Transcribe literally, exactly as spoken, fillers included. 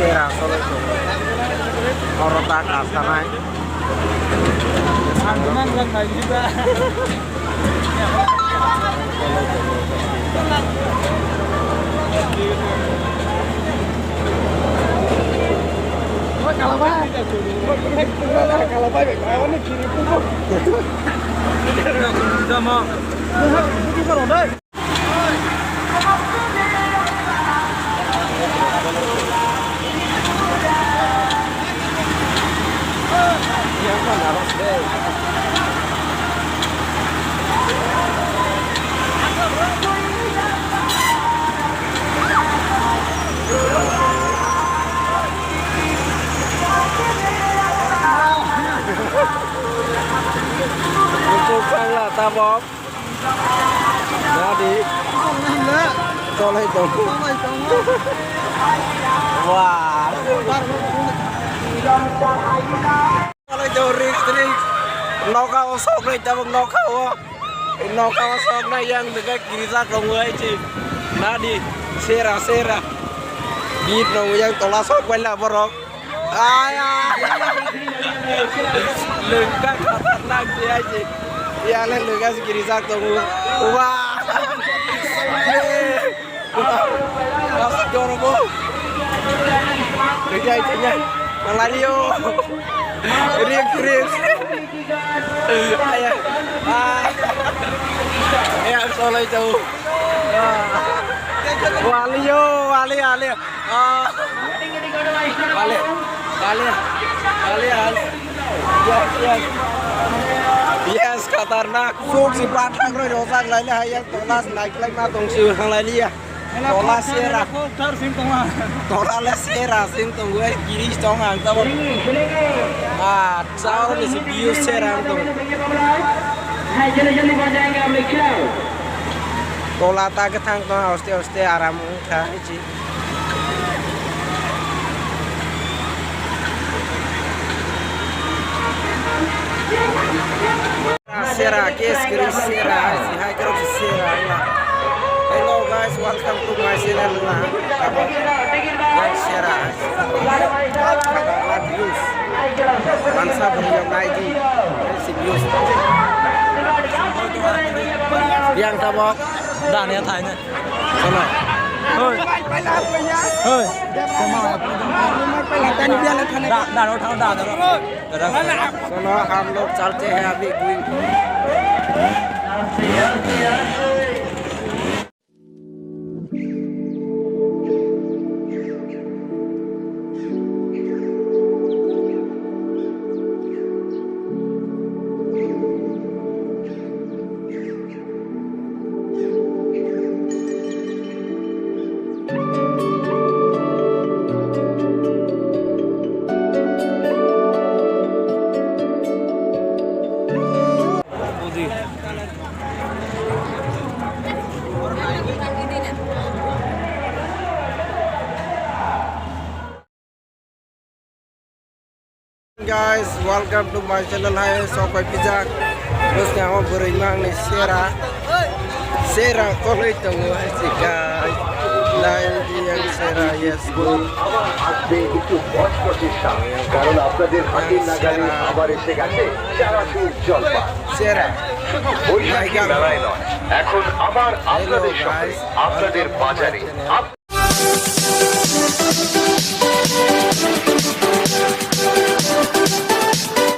Tera solai tongo. Oro ta kasanai. Tabok. Nadi. Tolai tongo. Wah. Tolai tongo, risk, risk. Noka o soknai tabok noka o. Noka o soknai yang dekat girisa tongo ai chi. Nadi. Sera, sera. Bit nong yang tola sok bai la borok. Aya. Lengka khatarnak si aji. Ya le lengka si kiri sak tongo. Wah. Kasih dorobo. Lengka aji nya. Malario. Rik rik. Aya. Ah. Ya solai jauh. Wali yo, wali, wali. Ah. Wale, wale, wale, yes, yes. Yes, khatarnak. Suk si pathak roi rojak lai le hai ya, tola si naiklai ma tong si hanglai liya. Tola sera. Tola le sera sing tong gue, giri tong ang tabo. Ah, chao ni si biu sera ang tong. Tola ta kethang tong, hoste hoste aram wngkha. Sera, kes kiri sera, hai si hai kero si sera, na. Hello guys, welcome to my channel, na. Abo, guys, sera. Views. Mansa beri yang naik di, si views. Yang tabok. Dan ya, thai na. Sono. Hoi. Hoi. Da, da, ro, thang, da, da, ro. Da, da. Sono, हम लोग चलते हैं अभी कोई। Guys, welcome to my channel. Hai, sok pai pijak. Bwskango bwrwi mangni sera. Sera koloi tongo hai si guys. Nai yang sera, yes, good. আমার আসবে একটু বজ্রটির সাথে, কারণ আপনাদের হাতের নাগালে আবার এসে গেছে চানাচুর জলপান। Sera. শুধু বৈশাখী মেলায় নয়, এখন আবার আপনাদের শহরে, আপনাদের বাজারে। আপ-